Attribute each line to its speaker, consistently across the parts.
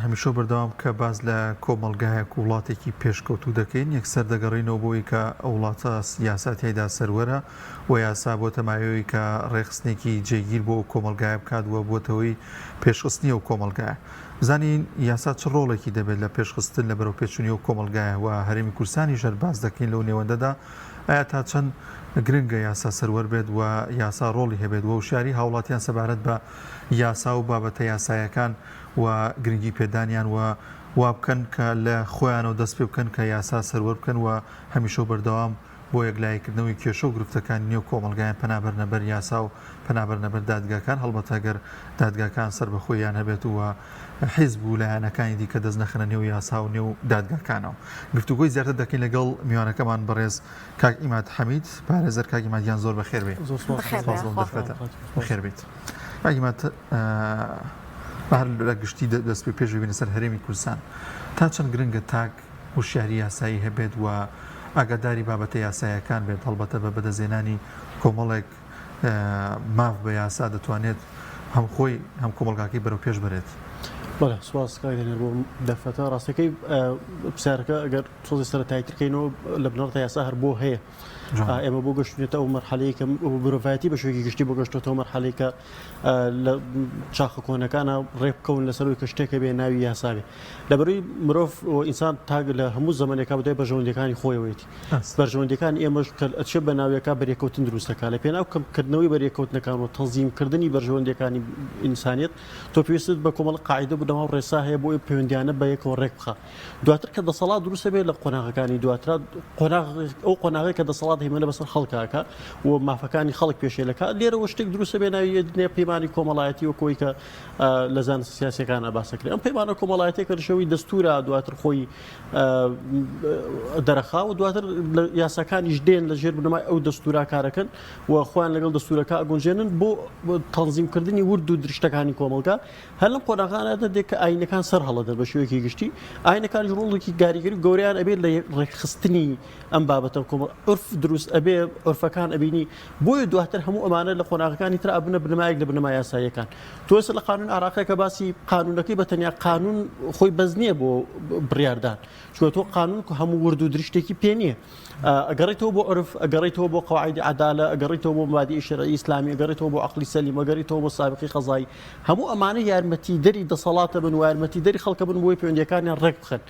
Speaker 1: هەمیشە و بەردەوام کە باس لە کۆمەڵگایەک و وڵاتێکی پێشکەوتوو دەکەین یەکسەر دەگەڕێینەوە بۆ ئەوەی کە ئەو وڵاتە یاسا تیایدا سەروەرە و یاسا بۆتە مایەی کە ڕێکخستنێکی جێگیر بۆ ئەو کۆمەڵگایە بکات و بۆتە هۆی پێشخستنی ئەو کۆمەڵگایە. بزانین یاسا چ ڕۆڵێکی دەبێت لە پێشخستن لە بەرەوپێچوونی ئەو کۆمەڵگایە و هەرێمی کوردستانیش هەر باس دەکەین لەو نێوەندەدا ئایا تا چەند گرنگە یاسا سەروەر بێت و یاسا ڕۆڵی هەبێت و وشیاری هاوڵاتیان سەبارەت بە یاسا و بابەتە یاسایەکان و گرنگی پێدانیان و وابکەن کە لە خۆیانەوە دەست پێ بکەن کە یاسا سەروەر بکەن و هەمیشە و بەردەوام بۆ یەکلاییکردنەوەی کێشە و گرفتەکانی نێو کۆمەڵگایان پەنا بەرنە بەر یاسا و پەنا بەرنە بەر دادگاکان، هەڵبەتە گەر دادگاکان سەربەخۆییان هەبێت و حیزب و لایەنەکانی دیکە دەست نەخەنە نێو یاسا و نێو دادگاکانەوە. گفتوگۆی زیاتر دەکەین لەگەڵ میوانەکەمان بەڕێز کاک عیماد حەمید، پارێزەر. کاک عیماد گیان زۆر بەخێر بێی.
Speaker 2: زۆر سوپاس.
Speaker 1: سوپاس بۆ ئەم دەرفەتە. بەخێر بێیت. کاک عیماد با هەر لە گشتی دەست پێ پێش ببینە سەر هەرێمی کوردستان. تا چەند گرنگە تاک هوشیاری یاسایی هەبێت و ئاگاداری بابەتە یاساییەکان بێت، هەڵبەتە بە بەدەستهێنانی کۆمەڵێک ماف بە یاسا دەتوانێت هەم خۆی هەم کۆمەڵگاکەی بەرەو پێش بەرێت.
Speaker 2: بەڵێ سوپاس کاک دەنێر بۆ دەرفەتە. ڕاستەکەی پرسیارەکە ئەگەر تۆزێ سەرەتاییتر کەینەوە لە بنەڕەتا یاسا هەر بۆ هەیە. ئێمە بۆ گەشتونێتە ئەو مەرحەلەی کە مرۆڤایەتی بە شێوەیەکی گشتی بۆ گەشتۆتەوە مەرحەلەی کە لە چاخە کۆنەکانە ڕێک بکەون لەسەر ئەوەی کە شتێکە بێ ناوی یاسا بێ. لەبەرەی مرۆڤ و ئینسان تاک لە هەموو زەمەنێکا بەدوای بەرژەوەندیەکانی خۆیەوەیەتی. بەرژەوەندیەکانی ئێمەش کە ئەچێ بە ناویەکا بەرێکەوتن دروست دەکا. لە پێناو کەمکردنەوەی بەرێکەوتنەکان و تەنزیمکردنی بەرژەوەندیەکانی ئینسانیەت تۆ پێویستت بە کۆمەڵە قاعیدە و بنەما و ڕێسا هەیە بۆ ئەوەی پەیوەندیانە بە یەکەوە ڕێک بخا. دواتر کە دەسەڵات دروست دەبێت لە قۆناغەکانی دواترا قۆناغ ئەو قۆناغەی کە دەسەڵات هەیمەنە بەسەر خەڵکا ئەکا و مافەکانی خەڵک پێشێل ئەکا لێرەوە شتێک دروست دەبێت ناوی ئەدنێ پەیمانی کۆمەڵایەتی وەک ئەوەی کە لە زانستە سیاسیەکانە باسەکرێت ئەم پەیمانە کۆمەڵایەتیە کە لە شێوەی دەستورا دواتر خۆی دەرەخا و دواتر لە یاساکانیش دێن لە ژێر بنەمای ئەو دەستورا کارەکەن و خۆیان لەگەڵ دەستورەکە ئەگونجێنن بۆ تەنزیمکردنی ورد و درشتەکانی کۆمەڵگا هەر لەم قۆناغانەدا دێت کە ئاینەکان سەر هەڵەدەن بە شێوەیەکی گشتی ئاینەکانیش ڕۆڵێکی گاریگەری و گەورەیان ئەبێت لە ڕێکخستنی ئەم بابەتە کۆمەڵ عورف دروست ئەبێ عورفەکان ئەبینی بۆیە دواتر هەموو ئەمانە لە قۆناغەکانی تر ئەبنە بنەمایەک لە بنەما یاساییەکان تۆ ئێستا لە قانون عراقیە کە باسی قانونەکەی بە تەنیا قانون خۆی بەس نییە بۆ بڕیاردان چونکە تۆ قانون هەموو ورد و درشتێکی پێ نییە ئەگەڕێتەوە بۆ عورف، ئەگەڕێتەوە بۆ قەواعیدی عەدالە، ئەگەڕێتەوە بۆ مەبادیئی شەرعی ئیسلامی، ئەگەڕێتەوە بۆ عەقڵی سەلیم، ئەگەڕێتەوە بۆ سابقەی قەزایی. هەموو ئەمانە یارمەتیدەری دەسەڵاتە بن و یارمەتیدەری خەڵکە بن بۆی پەیوەندییەکانیان ڕێک بخەن.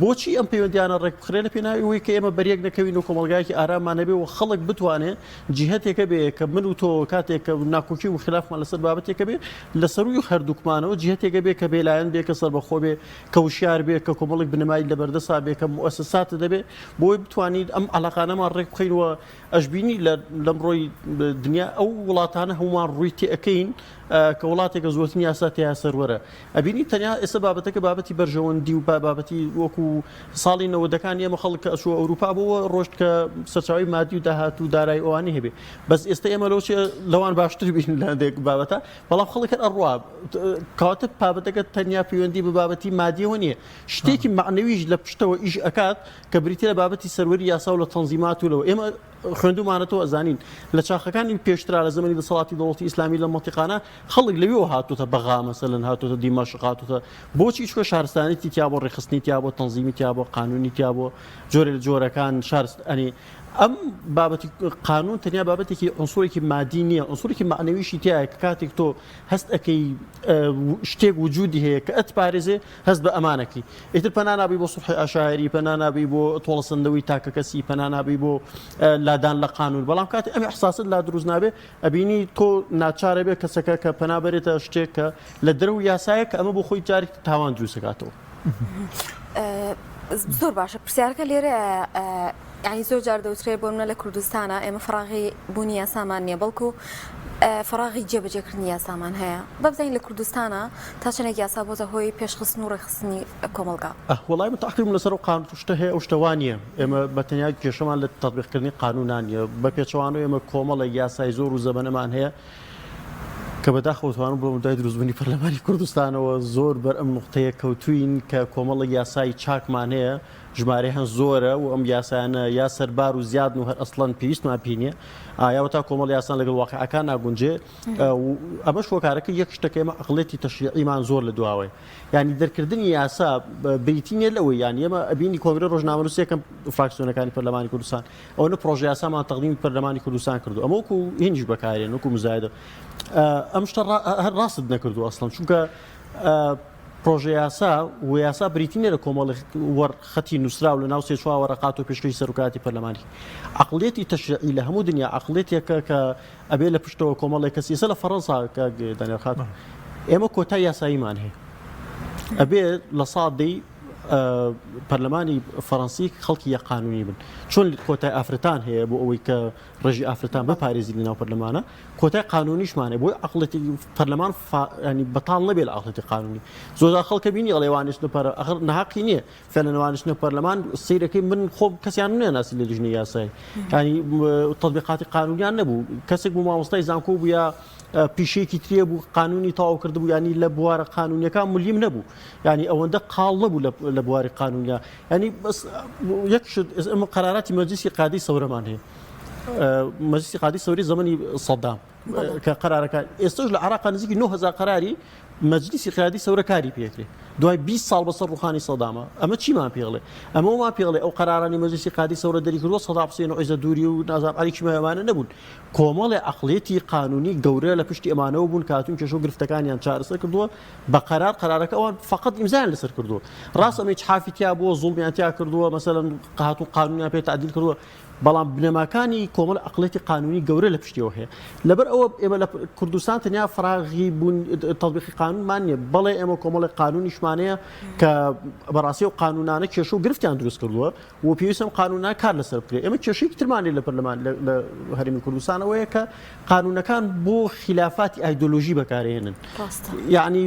Speaker 2: بۆچی ئەم پەیوەندییانە ڕێک بخرێن؟ لە پێناوی ئەوەی کە ئێمە بەریەک نەکەوین و کۆمەڵگایەکی ئاراممان هەبێ و خەڵک بتوانێ جیهەتێکە بێ کە من و تۆ کاتێک کە ناکۆکی و خلافمان لەسەر بابەتێکە بێ لە سەرووی هەردووکمانەوە جیهەتێکە بێ کە بێلایەن بێ کە سەربەخۆ بێ کە وشیار بێ کە کۆمەڵێک بنەمای لەبەردەسا بێ کە موئەسەساتت هەبێ بۆی بتوانین ئەم عەلاقانەمان ڕێک بخەین و ئەشبینی لە لەمڕۆی دنیا ئەو وڵاتانە هەموومان ڕووی تێ ئەکەین کە وڵاتێکە زۆرترین یاسا تیا سەروەرە ئەبینی تەنیا ئێستا بابەتەکە بابەتی بەرژەوەندی و بابەتی وەکو ساڵی نەوەدەکان ئێمە خەڵک کە ئەچووە ئەوروپا بۆ ڕۆشت کە سەرچاوی مادی و داهات و دارای ئەوانی هەبێ بەس ئێستا ئێمە لەو چێ لەوان باشتر بین لە هەندێک بابەتە بەڵام خەڵک هەر ئەڕوا کەواتە بابەتەکە تەنیا پەیوەندی بە بابەتی مادیەوە نییە شتێکی مەعنەویش لە پشتەوە ئیش ئەکات کە بریتیە لە بابەتی سەروەری یاسا و لە تەنزیمات و لەوە ئێمە خوێندومانەتەوە ئەزانین لە چاخەکانی پێشترا لە زەمەنی دەسەڵاتی دەوڵەتی ئیسلامی لە مەنتیقانە خەڵک لەوێوە هاتووتە بەغا مەسەلەن هاتووتە دیمەشق هاتووتە بۆچی چونکە شارستانیتی تیا بۆ ڕێکخستنی تیا بۆ تەنزیمی تیا بۆ قانونی تیا بۆ جۆرێ لە جۆرەکان شارست ئەنی ئەم بابەتی قانون تەنیا بابەتێکی عنسوڕێکی مادی نییە عنسوڕێکی مەعنەویشی تایە کە کاتێک تۆ هەست ئەەکەی شتێک وجودی هەیە کە ئەتپارێزێ هەست بە ئەمانەکەی ئیتر پەنا نابی بۆ سوڵحی عەشایەری پەنا نابی بۆ تۆڵەسەندنەوەی تاکەکەسی پەنا نابی بۆ لادان لە قانون بەڵام کاتی ئەم ئیحساست لا دروست نابێ ئەبینی تۆ ناچارە بێ کەسەکە کە پەنا بەرێتە شتێک کە لە دەرەوە یاسایە کە ئەمە بۆ خۆی جارێک تاوان دروست دەکاتەوە.
Speaker 3: زۆر باشە پرسیارەکە لێرە یانی زۆر جار دەوترێ بۆ منە لە کوردستانە ئێمە فراغی بوونی یاسامان نییە بەڵکو فراغی جێبەجێکردنی یاسامان هەیە بەبزانین لە کوردستانە تا چەندێک یاسا بۆتە هۆی پێشخستن و ڕێکخستنی کۆمەڵگا؟
Speaker 2: وەڵای من تەعقیبم لەسەر ئەو قانون شتە هەیە ئەو شتە وا نییە ئێمە بە تەنیا کێشەمان لە تەتبیقکردنی قانونا نییە بە پێچەوانەوە ئێمە کۆمەڵێک یاسای زۆر و زەبەنەمان هەیە. کە بەداخەوە توانم بڵێم دوای دروستبوونی پەرلەمانی کوردستانەوە زۆر بەر ئەم نوقتەیە کەوتوین کە کۆمەڵێک یاسای چاکمان هەیە ژمارەی هەن زۆرە و ئەم یاسایانە یا سەربار و زیادن و هەر ئەسڵەن پێویستمان پێی نییە ئایا تا کۆمەڵ یاسان لەگەڵ واقعەکان ناگونجێ و ئەمەش هۆکارەکە یەک شتەکە ئێمە عەقڵیەتی تەشریعیمان زۆر لە دواوەیە یانی دەرکردنی یاسا بریتی نییە لەوەی یانی ئێمە ئەبینی کۆنگرەی ڕۆژنامەنووسی یەکەم فراکسیۆنەکانی پەرلەمانی کوردستان ئەوەنە پرۆژە یاسامان تەقدیمی پەرلەمانی کوردستان کردو ئەمە وەکو هینیش بەکارێن وەکو مزایدە ئەم شتە هەر ڕاستت نەکردو ئەسڵەن چونکە پرۆژە یاسا و یاسا بریتی نیە لە کۆمەڵێک وەر خەتی نووسراو لە ناو سێ چوار وەرەقات و پێشکەشی سەرۆکایەتی پەرلەمانی عەقڵیەتی تەشریعی لە هەموو دنیا عەقڵیەتێکە کە ئەبێ لە پشتەوە کۆمەڵێک کەس ئێستا لە فەڕەنسا کاک دانیال خاتون ئێمە کۆتای یاساییمان هەیە ئەبێ لە سا دەی پەرلەمانی فەڕەنسی خەڵکی یە قانونی بن چۆن کۆتای ئافرەتان هەیە بۆ ئەوەی کە ڕێژی ئافرەتان بپارێزی لە ناو پەرلەمانە کۆتای قانونیشمان هەیە بۆی عقلێتی پەرلەمان ینی بەتاڵ نەبێت لە عقلێتی قانونی زۆرجار خەڵکە بینی ئەڵێ وانیشتنە پەرە ئەخر ناحەقی نییە فعلا وانیشتنە پەرلەمان سەیرەکەی من خۆم کەسیان نەناسی لە لیژنەی یاسایی ینی تطبیقاتی قانونیان نەبوو کەسێک بوو مامۆستای زانکۆ بوو یا پیشەیەکی تریە بوو قانونی تەواو کردبوو ینی لە بوارە قانونیەکان ملیم نەبوو ینی ئەوەندە قاڵ نەبوو لە بواری قانونیا ینی بەس یەک شت ئێمە قەراراتی مەجلیسی قادی سەورەمان هەیە مەجلیسی قادی سەوری زەمەنی سەدام کە قەرارەکان ئێستاش لە عراق نزیکی 9000 قەراری مەجلیسی قیادی سەورە کاری پێکرێ دوای 20 ساڵ بەسەر ڕوخانی سەدامە ئەمە چیمان پێڵێ ئەمەمان پێڵێ ئەو قەرارانی مەجلیسی قادی سەورە دەری کردووە سەدام حوسێن و عیزە دووری و نازانم عەلی کیمیاوی ئەمانە نەبوون کۆمەڵێ عەقڵیەتی قانونی گەورە لە پشتی ئەمانەوە بوون کە هاتوون کێشە و گرفتەکانیان چارەسەر کردووە بە قەرار قەرارەکە ئەوان فقط ئیمزایان لەسەر کردووە ڕاست ئەمە ئیجحافی تیا بووە زوڵمیان تیا کردووە مەسەلەن هاتوون قانونیان پێ تعدیل کردووە بەڵام بنەماکانی کۆمەڵ عەقڵیەتی قانونی گەورە لە پشتیەوە هەیە لەبەر ئەوە ئێمە لە کوردستان تەنیا فراغی بوون تطبیقی قانونمان نییە بەڵێ ئێمە کۆمەڵی قانونیشمانەیە کە بەڕاستی و قانونانە کێشە و گرفتیان دروست کردووە و پێویستە ئەم قانونە کار لەسەر بکرێت ئێمە کێشەیەکی ترمان لە پەرلەمان لە هەرێمی کوردستان ئەوەیە کە قانونەکان بۆ خلافاتی ئایدۆلۆژی بەکارهێنن یعنی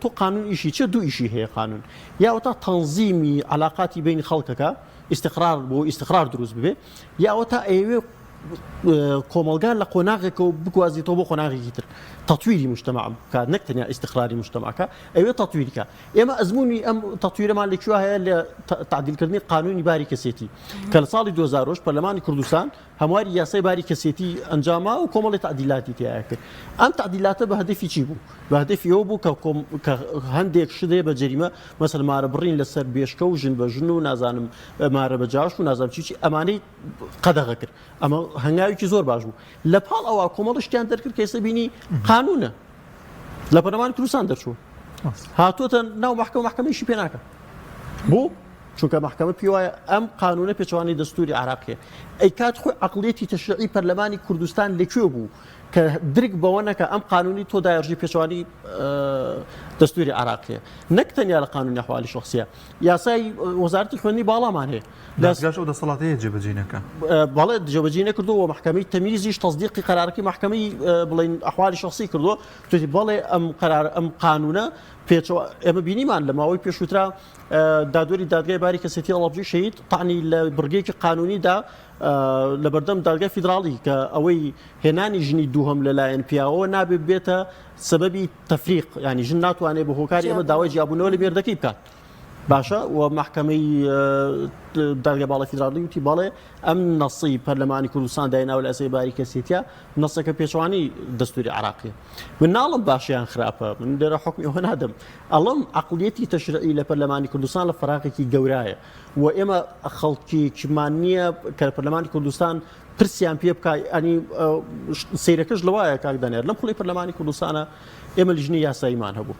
Speaker 2: تۆ قانون ئیشی چه دوو ئیشی هەیە قانون یا تا تەنزیمی علاقاتی بین خەڵکەکە ئیستقرار بۆ ئیستقرار دروست ببێ یا ئەوە تا ئەیەوێ کۆمەڵگا لە قۆناغێکەوە بگوازێتەوە بۆ قۆناغێکی تر تەتویری مجتمع بکات نەک تەنیا ئیستقراری مجتمعەکە ئەوێ تەتویرکە ئێمە ئەزموونی ئەم تەتویرەمان لە کوێ هەیە لە تعدیلکردنی قانونی باری کەسێتی کە لە ساڵی 2000 پەرلەمانی کوردستان هەمواری یاسای باری کەسێتی ئەنجاما و کۆمەڵی تعدیلاتی تیا کرد ئەم تعدیلاتە بە هەدەفی چی بوو بە هەدەفی ئەوە بوو کە هەندێک شت هەیە بە جەریمە مەسەل مارە بڕین لەسەر بێشکە و ژن بە ژن و نازانم مارە بە جاش و نازانم چی چی ئەمانەی قەدەغە کرد ئەمە هەنگاوێکی زۆر باش بوو لە پاڵ ئەوە کۆمەڵ شتیان دەرکرد کە ئێستا بینی قانونە لە پەرلەمانی کوردستان دەرچووە هاتووەتە ناو محکمە محکمەیشی پێ ناکە بۆ چونکە محکمە پێی وایە ئەم قانونە پێچەوانەی دەستوری عراقیە ئەی کات خۆی عقلیەتی تەشریعی پەرلەمانی کوردستان لەکوێ بوو کە درک بەوە نەکا ئەم قانونی تۆ دایڕژی پێچەوانەی دەستوری عراقیە نەک تەنیا لە قانونی ئەحوالی شخصیە یاسای وەزارەتی خوێندنی باڵامان هەیە
Speaker 1: دادگاش ئەو دەسەڵاتەیە جێبەجێ نەکا
Speaker 2: بەڵێ جێبەجێ نەکردووە و محکمەی تەمیزیش تەصدیقی قەرارەکەی محکمەی بڵێن ئەحوالی شخصی کردووە توتی بەڵێ ئەم قەرار ئەم قانونە پێچەوە ئێمە بینیمان لە ماوەی پێشووترا دادوەری دادگای باری کەسێتی هەڵەبجەی شەهید تەعنی لە بڕگەیەکی قانونیدا لەبەردەم دادگای فیدراڵی کە ئەوەی هێنانی ژنی دووهەم لەلایەن پیاوەوە نابێت بێتە سەبەبی تەفریق ینی ژن ناتوانێت بە هۆکاری ئەمە داوای جیابوونەوە لە مێردەکەی بکات باشە و محکمەی دادگای باڵای فیدراڵی وتی بەڵێ ئەم نەسی پەرلەمانی کوردستان دایناوە لە ئەسەی باری کەسێتە نەسەکە پێچوانی دەستوری عراقی من ناڵم باشیان خراپە من لێرە حکمی ئەوە نادەم ئەڵم عقلیەتی تەشرعی لە پەرلەمانی کوردستان لە فراقێکی گەورایە و ئێمە خەڵکیمان نییە کە لە پەرلەمانی کوردستان پرسیان پێ بکە ئەنی سیرەکەش لەوایە کاک دانیار لەم خولی پەرلەمانی کوردستانە ئێمە لیژنەی یاساییمان هەبوو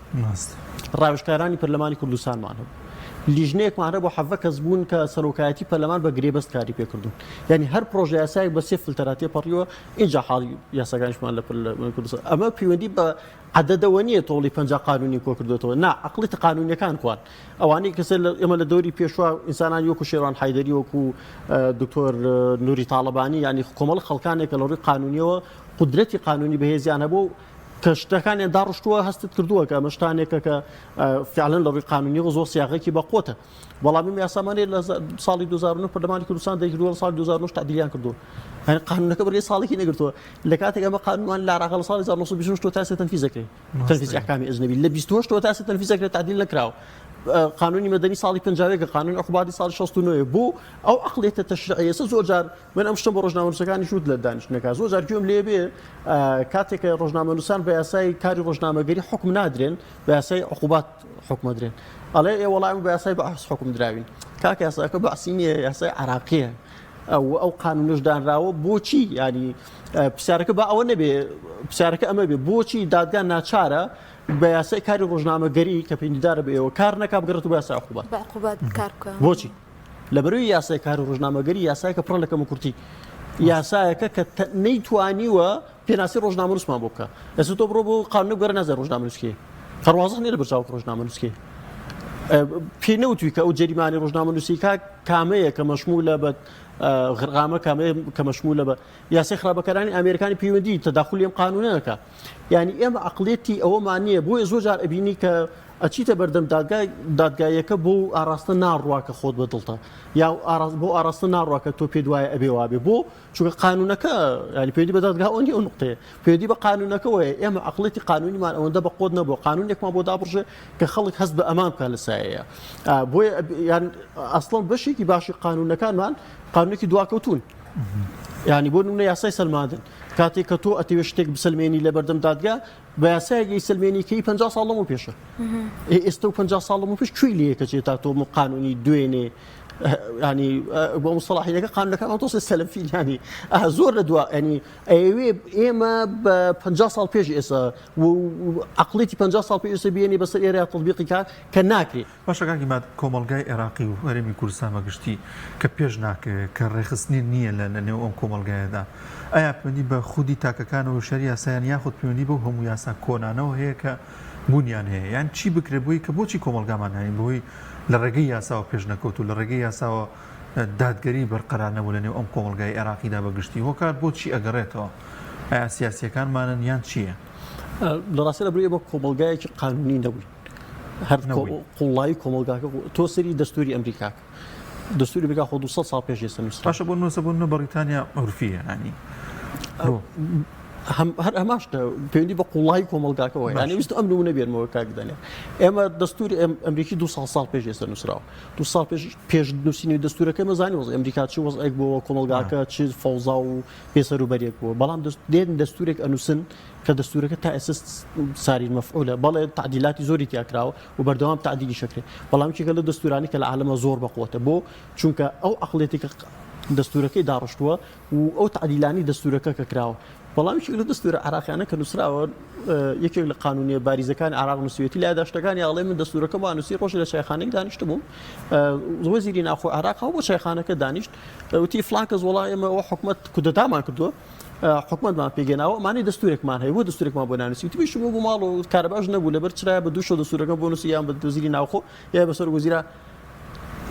Speaker 2: ڕاوێژکارانی پەرلەمانی کوردستانمان هەبوو لیژنەیەکمان هەبوو حەڤە کەس بوون کە سەرۆکایەتی پەرلەمان بە گرێبەست کاری پێکردوون یعنی هەر پرۆژە یاسایەک بە سێ فلتەرا تێپەڕیوە اینجا حاڵی یاساکانیشمان لە پەرلەمانی کوردستان ئەمە پەیوەندی بە عەدەدەوە نییە تۆڵی 50 قانونی کۆ کردوێتەوە نا عقلیت قانونیەکان کوان ئەوانەی کەسە ئێمە لە دەوری پێشوا ئینسانانی وەکو شێروان حەیدەری وەکو دکتۆر نوری تاڵەبانی یانی کۆمەڵ خەڵکانێک کە لە ڕووی قانونیەوە قودرەتی قانونی بەهێزیان هەبوو و کە شتەکانیان داڕشتووە هەستت کردووە کە ئەمە شتانێکە کە فعلەن لە ڕووی قانونیەوە زۆر سیاغێکی بەقوتە. بەڵام ئێمە یاسامان هەیە لە ساڵی 2009 پەرلەمانی کوردستان دەیکردووە لە ساڵی 2009 تعدیلیان کردووە. یعنی قانونەکە بەرگەی ساڵێکی نەگرتووە. لە کاتێک ئەمە قانونمان لە عێراق لە ساڵی 1928 تا ئێستا تەنفیز دەکرێت. تەنفیز ئەحکامی ئەجنەبی لە 28 تا ئێستا تەنفیز دەکرێت تعدیل نەکراوە. قانونی مەدەنی ساڵی 51 قانونی عقوباتی ساڵی 69 بۆ ئەو عقلیەتە تەشریعیە زۆر جار من ئەم شتەم بۆ ڕۆژنامەنووسەکانیش وت لە دانیشتنەکە زۆر جار گوێم لێ بێ کاتێک کە ڕۆژنامەنووسان بە یاسای کاری ڕۆژنامەگەری حکم نادرێن بە یاسای عقوبات حکم دەدرێن ئەڵێ ئێ وەڵام بە یاسای بەعس حکم دراوین کاک یاساکە بەعسی نییە یاسای عراقیە ئەو ئەو قانونش دانراوە بۆچی ینی پرسیارەکە با ئەوە نەبێ پرسیارەکە ئەمە بێ بۆچی دادگا ناچارە بە یاسای کاری ڕۆژنامەگەری کە پەیوەندیدارە بە ئێوە کار نەکا بگەڕێت بە یاسای عقوبات
Speaker 3: بە عقوبات کار بکە
Speaker 2: بۆچی لەبەرئەوەی یاسای کار و ڕۆژنامەگەری یاسایەکە پڕە لە کەموکورتی، یاسایەکە کە نەیتوانیوە پێناسی ڕۆژنامەنووسمان بۆ بکا. ئێستا تۆ بڕۆ بۆ قانونە بگەڕێ نازانێ ڕۆژنامەنووس کێیە. هەر وازح نییە لەبەر چاوت ڕۆژنامەنووس کێیە. پێی نەوتووی کە ئەو جەریمانەی ڕۆژنامەنووسی کا کامەیە کە مەشمولە بە غرامە کامەیە کە مەشمولە بە یاسای خراپەکارانی ئامێرەکانی پەیوەندی تەداخولی ئەم قانونە نەکا. یانی ئێمە عەقڵیەتی ئەوەمان نییە بۆیە زۆر جار ئەبینی کە ئەچیتە بەردەم دادگا دادگاییەکە بۆ ئاراستە ناڕوا کە خۆت بە دڵتە یا بۆ ئاراستە ناڕوا کە تۆ پێت وایە ئەبێ وابێ بۆ چونکە قانونەکە ینی پێویستی بە دادگا ئەوە نییە ئەو نقطەیە پێویستی بە قانونەکەوەیە ئێمە عەقڵیەتی قانونیمان ئەوەندە بە قوت نەبوو قانونێکمان بۆ دابڕژێ کە خەڵک هەست بە ئەمان بکات لە سایەیە بۆیە یان ئەسڵەن بەشێکی باشی قانونەکانمان قانونێکی دواکەوتون ینی بۆ نمونە یاسای سەلماندن کاتێک کە تۆ ئەتەوێت شتێک بسەلمێنی لە بەردەم دادگا بە یاسایەک ئەیسەلمێنی کە ئی 50 ساڵ لەمەو پێشە. ئێ ئێستە و 50 ساڵ لەمەو پێش کوێی لێیە کە چێ تا تۆ قانونی دوێنێ ینی بۆ مستەڵاحینەکە قانونەکان ئەو تۆسێ سەلەفی ینی زۆر لە دوا ینی ئەیەوێ ئێمە بە 50 ساڵ پێش ئێستا و عقلیتی 50 ساڵ پێش ئێستا بێنی بەسەر ئێرە تطبیقی کا کە ناکرێ.
Speaker 1: باشە کاک عیماد کۆمەڵگای عێراقی و هەرێمی کوردستان بە گشتی کە پێش ناکەوێت کە ڕێکخستنی نییە لە لە نێو ئەم کۆمەڵگایەدا ئایا پەیوەندی بە خودی تاکەکانەوە شەری یاسایان یاخود پەیوەندی بەو هەموو یاسا کۆنانەوە هەیە کە بوونیان هەیە یان چی بکرێت بۆی کە بۆچی کۆمەڵگامان هەین بۆی لە ڕێگەی یاساوە پێش نەکەوت و لە ڕێگەی یاساوە دادگەری بەرقەرار نەبوو لە نێو ئەم کۆمەڵگای عێراقیدا بە گشتی هۆکار بۆچی ئەگەڕێتەوە ئایا سیاسیەکانمانن یان چییە؟
Speaker 2: لە ڕاستیدا لەبەر ئێمە کۆمەڵگایەکی قانونی نەبووین هەر قوڵایی کۆمەڵگاکە تۆ سەری دەستوری ئەمریکا دەستوری ئەمریکا خۆ 200 ساڵ پێش ئێستا نووسرا
Speaker 1: باشە بۆ نووسە بۆ نە بەڕیتانیا عورفیە ینی
Speaker 2: هەر ئەماش پەیوەندی بە قوڵایی کۆمەڵگاکەەوە یعنی ویست ئەم نمونە بێنمەوە کاک دانیال ئێمە دەستوری ئەمریکی دو ساڵ ساڵ پێش ئێستا نووسراوە دو ساڵ پێش پێش نووسینی دەستورەکە مەزانی وەز ئەمریکا چی وەزعێک بۆ کۆمەڵگاکە چ فەوزا و بێسەروبەرێک بووە بەڵام دێن دەستورێک ئەنووسن کە دەستورەکە تا ئێستا ساری مەفعولە بەڵێ تعدیلاتی زۆری تیا کراوە و بەردەوام تعدیلی شەکرێ بەڵام یەکێکە لەو دەستورانی کە لە عالەمە زۆر بەقوەتە بۆ چونکە ئەو عقلێتی کە دەستورەکەی داڕشتووە و ئەو تعدیلانی دەستورەکە کە کراوە بەڵام یەکێک لە دەستورە عراقیانە کە نووسراوە یەکێک لە قانونیە باریزەکانی عراق نووسیوێتی لە یاداشتەکانی ئەڵێ من دەستورەکە بۆ نووسی ڕۆژ لە چایخانەیەک دانیشتبووم وەزیری ناوخۆ عراق بۆ چایخانەکە دانیشت وتی فلان کەس وڵا ئێمە ئەوە حکومەت کودەتامان کردووە حکومەتمان پێگەناوە ئەمانەی دەستورێکمان هەیە بۆ دەستورێکمان بۆ نانوسی وتی بشم بۆ ماڵ و کارەباش نەبوو لەبەر چرایە بە دوو شەو دەستورەکەم بۆ نووسی یان بە وەزیری ناوخۆ یا بە سەرۆک وەزیرا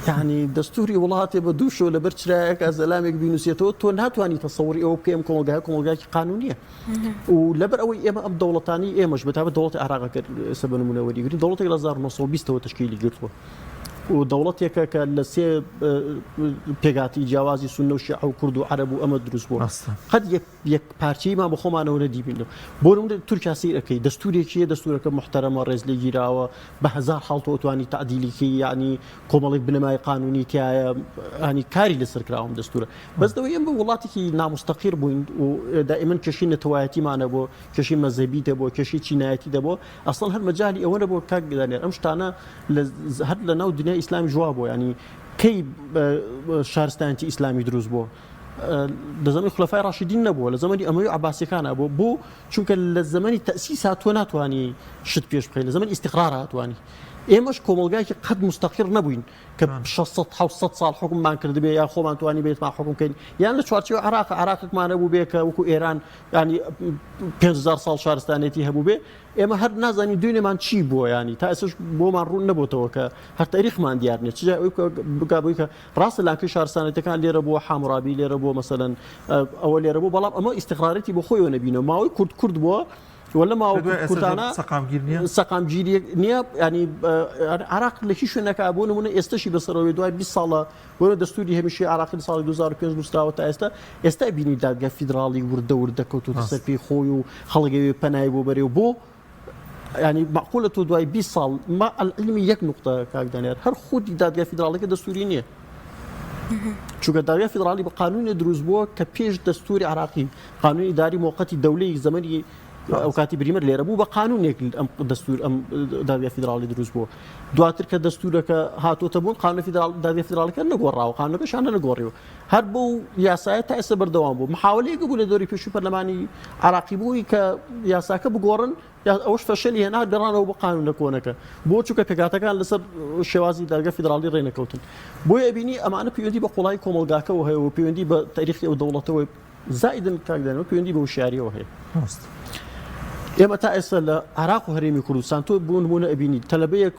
Speaker 2: یعنی دەستوری وڵاتێ بە دوو شەو لەبەر چرایەکە زەلامێک بینوسێتەوە تۆ ناتوانانی تەسەوری ئەوە بکەی ئەم کۆمەڵگای کۆمەڵگایکی قانونیە و لەبەر ئەوەی ئێمە ئەم دەوڵەتانی ئێمەش بەتابەت دەوڵەتی عێراق کرد ئێستا بە نمونە وەریگرین دەوڵەتێک لە 1920ەوە تشکیلی گرتووە و دەوڵەتێکە کە لە سێ پێکهاتەی جیاوازی سوننە و شیعە و کورد و عەرەب و ئەمە دروست بووە. قەت یەک یەک پارچەییمان بە خۆمانەوە نەدیبینەوە. بۆ نمونە تورکیا سەیر ئەکەی دەستوورێکی هەیە دەستوورەکە موحتەرەمە ڕێز لێ گیراوە بە هەزار حاڵ تۆ ئەتوانی تەعدیلی کەی یەعنی کۆمەڵێک بنەمای قانوونی تیایە یانی کاری لەسەر کراوە ئەم دەستوورە. بەس لەوەی ئێمە وڵاتێکی ناموستەقیر بووین و دائیمەن کێشەی نەتەوایەتیمان هەبوو کێشەی مەزهەبی هەبوو کێشەی چینایەتی هەبوو ئەسڵەن هەر مەجالی ئەوە نەبووە کاک دانیار ئەم شتانە لە هەر لە ناو دنیای ئیسلامیش وا بووە یانی کەی شارستانیەتی ئیسلامی دروست بووە لە زەمەنی خولەفای ڕاشدین نەبووە لە زەمەنی ئەمەوی عەباسیەکان بووە بۆ چونکە لە زەمەنی تەسیسا تۆ ناتوانی شت پێش بخەی لە زەمەنی ئیستیقرار هاتوانی ئێمەش کۆمەڵگایەکی قەت مستەقیر نەبووین کە 600 700 ساڵ حکوممان کردبێ یا خۆمان توانی بێتمان حکوم بکەین یان لە چوارچێوە عراق عراقێکمان هەبوو بێ کە وەکو ئێران ینی 5000 ساڵ شارستانێتی هەبوو بێ ئێمە هەر نازانین دوێنێمان چی بووە یانی تا ئێستاش بۆمان ڕوون نەبۆتەوە کە هەر تاریخمان دیار نییە چ جای ئەوەی بکا بۆی کە ڕاستە لانکەی شارستانێتەکان لێرە بووە حامورابی لێرە بووە مەسەلەن ئەوە لێرە بوو بەڵام ئەمە ئیستیقرارێتی بۆ خۆیەوە نەبینەوە ماوەی کورد کورد بووە. و لە ماوە کورتانە
Speaker 1: سەقامگیر نییە
Speaker 2: سەقامگیری نییە ینی عراق لە هیچ شوێنەکە بۆ نمونە ئێستەشی بەسەرەوەی دوای 20 ساڵە بۆ دەستوری هەمیشەی عراقی لە ساڵی 2005 نووسراوە تا ئێستا ئێستا بینی دادگا فیدراڵی وردە وردە کەوتوتە سەر پێی خۆی و خەڵک ئەوێ پەنای بۆ بەرێ و بۆ ینی معقولە تۆ دوای 20 ساڵ ما العلمی یەک نقطە کاک دانیار هەر خودی دادگا فیدراڵەکە دەستوری نییە چونکە دادگای فیدراڵی بە قانونێ دروست بووە کە پێش دەستوری عراقی قانونی ئیداری موقتی دەولەی زەمەنی ئەو کاتی بریمەر لێرە بوو بە قانونێک ئەم دەستور ئەم دادگای فیدراڵی دروست بووە دواتر کە دەستورەکە هاتۆتە بوون قانون فیدراڵ دادگای فیدراڵەکە نەگۆڕاوە قانونەکەشانە نەگۆڕیوە هەر بەو یاسایە تا ئێستا بەردەوام بوو محاولەیەک بوو لە دەوری پێشووی پەرلەمانی عراقی بووی کە یاساکە بگۆڕن ئەوەش فەشەلی هێنا گەڕانەوە بۆ قانونە کۆنەکە بۆ چونکە پێکهاتەکان لەسەر شێوازی دادگا فیدراڵی ڕێنەکەوتن بۆیە ئەبینی ئەمانە پەیوەندی بە قوڵایی کۆمەڵگاکەوە هەیە و پەیوەندی بە تاریخی ئەو دەوڵەتەوە زائیدن کاک دانەوە پەیوەندی بە وشیاریەوە هەیە
Speaker 1: ڕاست.
Speaker 2: ئێمە تا ئێستا لە عراق و هەرێمی کوردستان تۆ بۆ نمونە ئەبینی تەلەبەیەک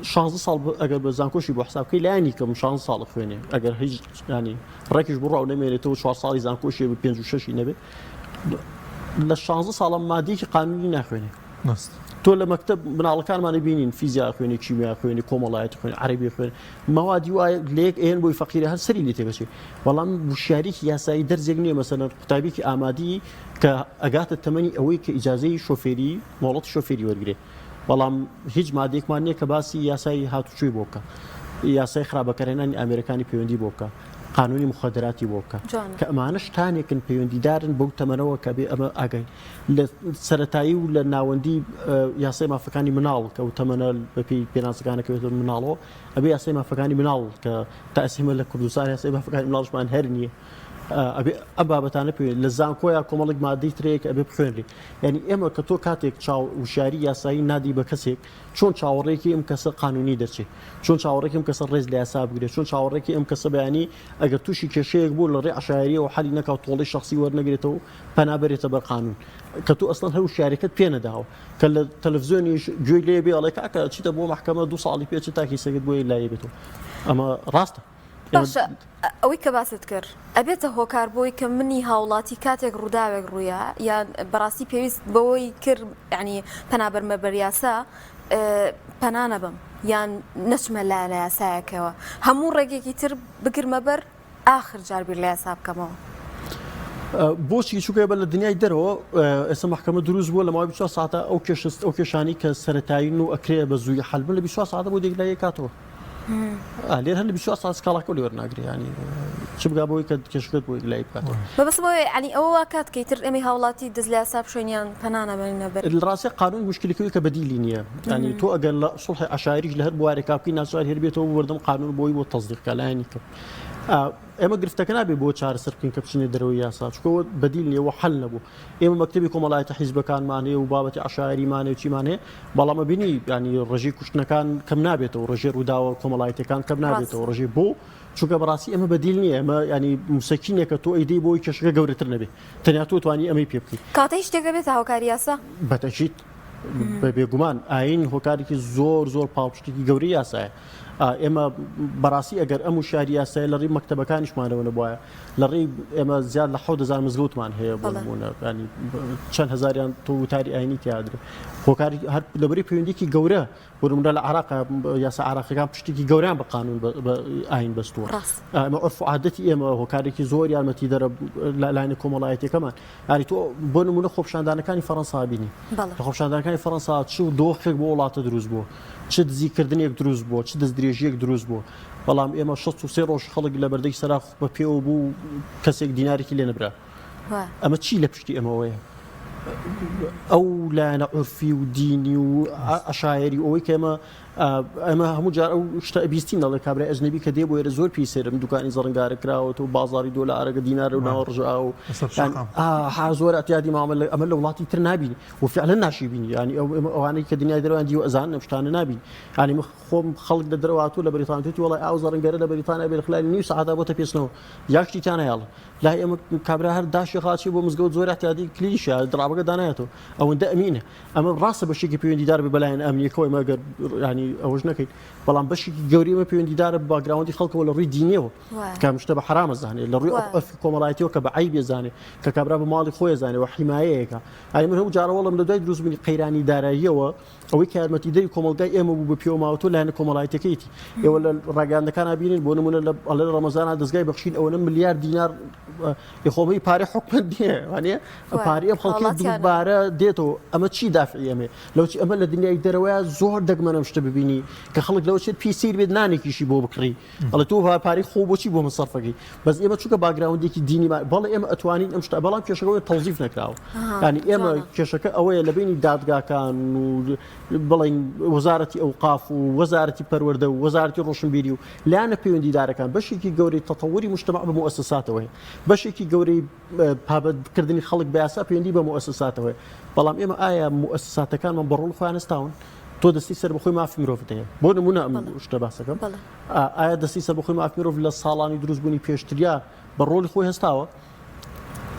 Speaker 2: 16 ساڵ ئەگەر بە زانکۆشی بۆ حساب بکەی لایەنی کەم 16 ساڵ خوێنێ ئەگەر هیچ ینی ڕێکیش بڕا و نەمێنێتەوە چوار ساڵی زانکۆشی بە پێنج و شەشی نەبێت لە 16 ساڵە مادەیەکی قانونی ناخوێنێ تۆ لە مەکتب مناڵەکانمانی بینین فیزیا خوێنی کیمیا خوێنی کۆمەڵایەتی خوێن عەربی خوێن مەوادی وایە لەیەک ئێن بۆی فەقیرە هەر سەری لێ تێکەچێ بەڵام وشیاریکی یاسایی دەرزێک نییە مەسەلەن قوتابیکی ئامادی کە ئەگاتە تەمەنی ئەوەی کە ئیجازەی شۆفێری مۆڵەتی شۆفێری وەرگێ بەڵام هیچ مادەیەکمان نییە کە باسی یاسای هاتوچۆی بۆ بکە یاسای خراپ بەکارهێنانی ئامێرەکانی پەیوەندی بۆ بکە قانونی مخدراتی بۆ بکە کە ئەمانە شتانێکن پەیوەندیدارن بەو تەمەنەوە کە بێ ئەمە ئاگای لە سەتایی و لە ناوەندی یاسای مافەکانی مناڵ کە و تەمەنە بەپی پێناسەکانەکەوێتە مناڵەوە ئەبێ یاسای مافەکانی مناڵ کە تا ئێستا لە کوردستان یاسای مافەکانی مناڵشمان هەر نییە ئەبێ ئەم بابەتانە پێ لە زانکۆیا کۆمەڵێک مادەی ترەیە کە ئەبێ بخوێنرێ یعنی ئێمە کە تۆ کاتێک چاو وشیاری یاسایی نادی بە کەسێک چۆن چاوەڕێکی ئەم کەسە قانونی دەرچێ چۆن چاوەڕێکی ئەم کەسە ڕێز لە یاسا بگرێت چۆن چاوەڕێکی ئەم کەسە بەیانی ئەگەر تووشی کێشەیەک بوو لە ڕێ عەشایەریەوە حەلی نەکا و تۆڵەی شخصی وەرنەگرێتەوە پەنا بەرێتە بەر قانون کە تۆ ئەسڵەن هەر وشیاریەکەت پێ نەداوە کە لە تەلەفزیۆنیش گوێی لێ بێ ئەڵێ کاکە چیتە بۆ مەحکەمە دوو ساڵی پێ چ تا کیسەکەت بۆ لایە بێتەوە ئەمە ڕاستە.
Speaker 3: باشە ئەوەی کە باست کرد ئەبێتە هۆکار بۆی کە منی هاوڵاتی کاتێک ڕووداوێک ڕوویا یان بەڕاستی پێویست بەوەی کرد ینی پەنابەرمە بەر یاسا پەنا نەبم یان نەچمە لایەنە یاسایەکەوە هەموو ڕێگێکی تر بگرمە بەر ئاخر جار بیر لە یاسا بکەمەوە.
Speaker 2: بۆچی چونکە بە لە دنیای دەرەوە ئێستا محکمە دروست بووە لە ماوەی 24 ساعتە ئەو کێشست ئەو کێشانی کە سەتایین و ئەکرێ بە زووی حل بن لە 24 ساعتە بۆ دێک لای کاتەوە لێر هەر لە 24 ساعت سکاڵاکە لێ وەرناگرێ ینی چ بگا بۆی کە کێشەکەت بۆ یەکلایی بکاتەوە.
Speaker 3: مەبەستم ئەوەیە یانی ئەوە وا کات کە ئیتر ئێمەی هاوڵاتی دەست لە یاسا بشۆین یان پەنا نەبەینە بەر.
Speaker 2: لە ڕاستیا قانون موشکیلەکەی کە بەدیلی نییە ینی تۆ ئەگەر لە سوڵحی عەشایریش لە هەر بوارێکا بکەی ناچاری هەر بێتەوە بۆ بەردەم قانون بۆی بۆ تەسدیق کا لایەنی کەم ئێمە گرفتەکە نابێ بۆ چارەسەر بکەین کە بچینە دەرەوەی یاسا چونکە ئەوە بەدیل نییە و حەل نەبوو ئێمە مەکتەبی کۆمەڵایەتی حیزبەکانمان هەیە و بابەتی عەشایریمان هەیە و چیمان هەیە بەڵام ئەبینی ینی ڕێژەی کوشتنەکان کەم نابێتەوە ڕێژەی ڕووداوە کۆمەڵایەتیەکان کەم نابێتەوە ڕێژەی بۆ چونکە بەڕاستی ئەمە بەدیل نییە ئەمە ینی مسەکینێکە تۆ ئەیدەی بۆی کێشەکە گەورەتر نەبێ تەنیا تۆ توانی ئەمەی پێ بکەیت
Speaker 3: کاتە هیچ شتێک ئەبێتە هاوکاری یاسا؟
Speaker 2: بەتەکید بە بێگومان ئاین هۆکارێکی زۆر زۆر پاڵپشتێکی گەورەی یاسایە ئێمە بەڕاستی ئەگەر ئەم وشیاری یاسایە لە ڕێی مەکتەبەکانیشمانەوە نەبوایە لە ڕێی ئێمە زیاد لە 1000 مزگەوتمان هەیە بۆ نموونە ینی چەند هەزاریان تۆ وتاری ئاینی تیادرێ هۆکاری هەر لەبەری پەیوەندیکی گەورە بۆ نموونە لە عراق یاسا عراقیەکان پشتێکی گەوریان بە قانون بە ئاین بەستووە ئەمە عرف و عادەتی ئێمە هۆکارێکی زۆر یارمەتی دەرە لە لایەنە کۆمەڵایەتیەکەمان ئاری تۆ بۆ نمونە خۆپیشاندانەکانی فەڕەنسا بینی لە خۆپیشاندانەکانی فەڕەنسا چ دۆخێک بۆ وڵاتە دروست بووە چ دزیکردنێک دروست بووە چ دەستدرێژیەک دروست بووە بەڵام ئێمە 63 ڕۆژ خەڵک لە بەردەی سەراخ بە پێوە بوو کەسێک دینارێکی لێ نەبرا ئەمە چی لە پشتی ئەمەوەیە ئەو لایەنە عورفی و دینی و عەشایەری ئەوەی کە ئێمە ئەمە هەموو جار ئەو شتە ئەبیستین دەڵێ کابرای ئەجنەبی کە دێ بۆ ئێرە زۆر پێی سەیرم دوکانی زەڕنگارە کراوەتەوە بازاری دۆلارەکە دینارە و ناوە ڕژاوە و ها زۆر ئەتیادی مامەلە ئەمە لە وڵاتی تر نابینی و فعلا ناشی بینی ینی ئەو ئەوانەی کە دنیای دەرەوەیان دیوە ئەزانن ئەم شتانە نابینی ینی من خۆم خەڵک لە دەرەوە هاتووە لە بەریتانیا توتی وەڵای ئاو زەڕنگەرە لە بەریتانیا بێ لە خلال نیو سەعاتا بۆتە پێچنەوە یاک شتی تیا نایەڵن لای ئێمە کابرا هەر داشی خاچی بۆ مزگەوت زۆر احتیادی کلیلیشە دڕابەکە دانایەتەوە ئەوەندە ئەمینە ئەمە ڕاستە بەشێکی پەیوەندیدار بێ بەلایەن ئەمنیەکەوە ئێمە گەر ینی ینی ئەوەش نەکەین بەڵام بەشێکی گەورەی ئێمە پەیوەندیدارە بە background ی خەڵکەوە لە ڕووی دینیەوە کە ئەم شتە بە حەرامە زانێ لە ڕووی عورفی کۆمەڵایەتیەوە کە بە عەیبێ زانێ کە کابرا بە ماڵی خۆی زانێ و حیمایەیەکە ئەی من هەموو جارە وەڵم لە دوای دروستبوونی قەیرانی داراییەوە ئەوەی کە یارمەتیدەری کۆمەڵگای ئێمە بوو بە پێوە ماوەتەوە لایەنە کۆمەڵایەتیەکەیتی ئێوە لە ڕاگەیاندەکان بینین بۆ نمونە لە ئەڵێ ڕەمەزانە دەزگای بەخشین ئەوەنە ملیار دینار خۆمەی پارەی حکومەت نییە وانە پارەی ئەم خەڵکی دووبارە دێتەوە ئەمە چی دافعی ئەمێ لەوچی ئەمە لە دنیای دەرەوەیە زۆر دەگمەنەم شتە ببینی کە خەڵک لەوە چێت پێی سیر بێت نانێکیشی بۆ بکڕی ئەڵێ تۆ پارەی خۆ بۆچی بۆ من سەرفەکەی بەس ئێمە چونکە background ێکی دینی بەڵێ ئێمە ئەتوانین ئەم شتە بەڵام کێشەکە تەوزیف نەکراوە ینی ئێمە کێشەکە ئەوەیە لە بینی دادگاکان و بڵین وەزارەتی ئەوقاف و وەزارەتی پەروەردە و وەزارەتی ڕۆشنبیری و لایەنە پەیوەندیدارەکان بەشێکی گەورەی تەتەوری مجتمع بە موئەسەساتەوە هەیە بەشێکی گەورەی پابەندکردنی خەڵک بە یاسا پەیوەندی بە موئەسەساتەوە هەیە بەڵام ئێمە ئایا موئەسەساتەکانمان بە ڕۆڵ خۆیان هەستاون تۆ دەستی سەربەخۆی مافی مرۆڤت هەیە بۆ نمونە ئەم شتە باسەکەم ئایا دەستی سەربەخۆی مافی مرۆڤ لە ساڵانی دروستبوونی پێشتریا بە ڕۆڵی خۆی هەستاوە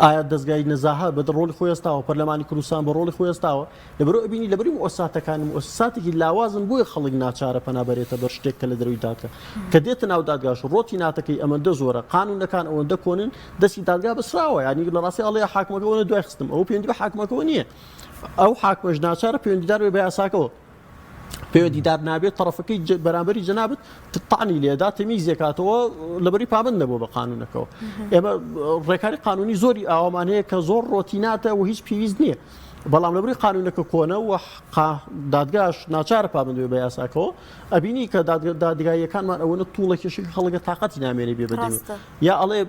Speaker 2: ئایا دەزگای نەزاهە بە ڕۆڵی خۆی هەستاوە پەرلەمانی کوردستان بە ڕۆڵی خۆی هەستاوە لەبەرئەوە ئەبینی لەبەری موئەسساتەکان موئەسساتێکی لاوازن بۆیە خەڵک ناچارە پەنا بەرێتە بەر شتێک کە لە دەروی دادگا کە دێتە ناو دادگاش ڕۆتیناتەکەی ئەمەندە زۆرە قانونەکان ئەوەندە کۆنن دەستی دادگا بەسراوە یانی لە ڕاستی ئەڵێ حاکمەکە ئەوەنە دوای خستم ئەو پەیوەندی بە حاکمەکەوە نییە ئەو حاکمەش ناچارە پەیوەندیدار بێ بە یاساکەوە پەیوەندیدار نابێت تەڕەفەکەی بەرامبەری جەنابت تەعنی لێدا تەمیزێکاتەوە لەبەری پابند نەبوو بە قانونەکەەوە ئێمە ڕێکاری قانونی زۆری ئاوامان هەیە کە زۆر ڕۆتیناتە و هیچ پێویست نییە بەڵام لەبری قانونەکە کۆنە و دادگاش ناچارە پابند بێ بە یاساکەەوە ئەبینی کە دادگاییەکانمان ئەوەنە توڵە کێشی خەڵگە تااقەتی نامێنێ بێ بەدەوێ یا ئەڵێ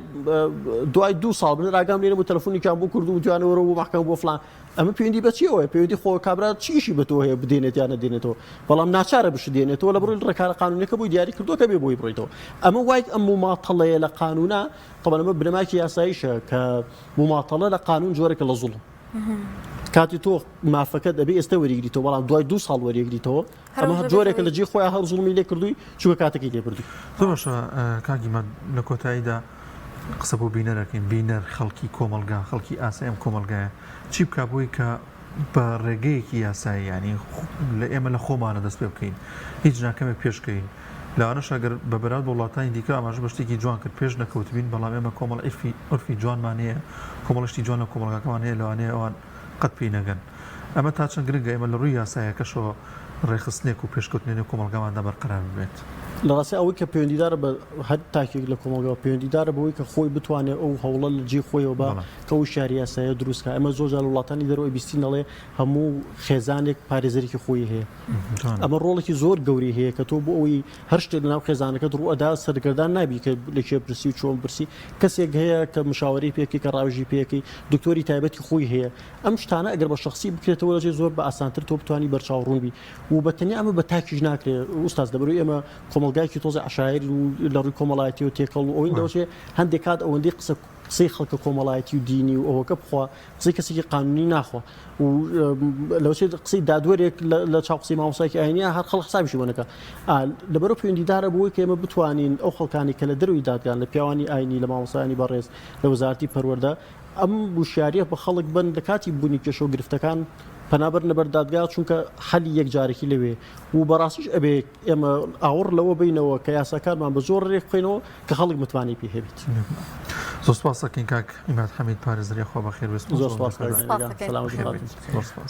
Speaker 2: دوای دو ساڵ من ئاگام لێ نەبوو تەلەفۆنێکیان بۆ کردووم وتیان وەرە بۆ مەحکەمە بۆ فلان ئەمە پەیوەندی بە چیەوە هەیە پەیوەندی خۆ کابرا چ ئیشی بە تۆ هەیە بدێنێت یان نەدێنێتەوە بەڵام ناچارە بشدێنێتەوە لە بڕی ڕێکارە قانونەکە بۆی دیاری کردووە کە بێ بۆی بڕیتەوە ئەمە وای ئەم مماتەڵەیە لە قانونا طبعا ئەمە بنەمایەکی یاساییشە کە مماتەڵە لە قانون جۆرێکە لە زوڵم کاتی تۆ مافەکەت ئەبێ ئێستا وەریگریتەوە بەڵام دوای دو ساڵ وەریگریتەوە ئەمە هەر جۆرێکە لە جێی خۆیان هەر زوڵمی لێ کردووی چونکە کاتەکەی لێ بردووی.
Speaker 1: زۆر باشە کاک ئیمان لە کۆتاییدا قسە بۆ بینەر ئەکەین بینەر خەڵکی کۆمەڵگا خەڵکی ئاسای ئەم کۆمەڵگایە چی بکا بۆی کە بە ڕێگەیەکی یاسایی یانی لە ئێمە لە خۆمانە دەست پێ بکەین هیچ ناکەمێک پێشکەین لەوانەش ئەگەر بە بەراورد بە وڵاتانی دیکە ئاماژە بە شتێکی جوان کرد پێش نەکەوتبین بەڵام ئێمە کۆمەڵ عیرفی عورفی جوانمان هەیە کۆمەڵ شتی جوان لە کۆمەڵگاکەمان هەیە لەوانەیە ئەوان قەت پێی نەگەن. ئەمە تا چەند گرنگە ئێمە لە ڕووی یاسایەکەشەوە ڕێکخستنێک و پێشکەوتن لەنێو کۆمەڵگاماندا بەرقەرار ببێت؟
Speaker 2: لە ڕاستیا ئەوەی کە پەیوەندیدارە بە هەر تاکێک لە کۆمەڵگاوە پەیوەندیدارە بەوەی کە خۆی بتوانێت ئەو هەوڵە لە جێی خۆیەوە بە کە ئەو شاری یاسایە دروست کا. ئێمە زۆر جار لە وڵاتانی دەرەوە ئەبیستین ئەڵێ هەموو خێزانێک پارێزەرێکی خۆی هەیە. ئەمە ڕۆڵێکی زۆر گەورەی هەیە کە تۆ بۆ ئەوەی هەر شتێک لەناو خێزانەکەت ڕووئەدا سەرگەردان نابی کە لە کێ پرسی و چۆن پرسی کەسێک هەیە کە مشاوەرەی پێکەی کە ڕاوێژی پێکەی دکتۆری تایبەتی خۆی هەیە ئەم شتانە ئەگەر بە شخصی بکرێتەوە لەجێ زۆر بە ئاسانتر تۆ بتانی بەرچاو ڕوون بی و بە تەنیا ئەمە بە تاکیش ناکرێ ئوستاز لەبەرئەوەی ئێمە کۆمەڵگایەکی تۆزێ عەشایەر و لە ڕووی کۆمەڵایەتی و تێکەڵ و ئەوەی دەوەچێ هەندێک کات ئەوەندەی قسە قسەی خەڵکە کۆمەڵایەتی و دینی و ئەوەکە بخوا قسەی کەسێکی قانونی ناخوا و لەوچێت قسەی دادوەرێک لە چاو قسەی مامۆستایەکی ئاینیە هەر خەڵک حسابیشی بۆ نەکا لەبەرو پەیوەندیدارە بۆی کە ئێمە بتوانین ئەو خەڵکانی کە لە دەروی دادگان لە پیاوانی ئاینی لە مامۆستایانی بەڕێز لە وەزارەتی پەروەردە ئەم وشیاریە بە خەڵک بن لە کاتی بوونی کێشە و گرفتەکان پەنا بەرنە بەر دادگا چونکە حەلی یەکجارەکی لەوێ و بەڕاستیش ئەبێ ئێمە ئاوڕ لەوە بینەوە کە یاساکانمان بە زۆر ڕێک بخەینەوە کە خەڵک متمانەی پێ هەبێت.
Speaker 1: زۆر سپاس دەکەین کاک عیماد حەمید پارێزەری خوا بەخێر بێت.
Speaker 2: زۆر سپاس کاک سلامەت.
Speaker 1: زۆر سپاس.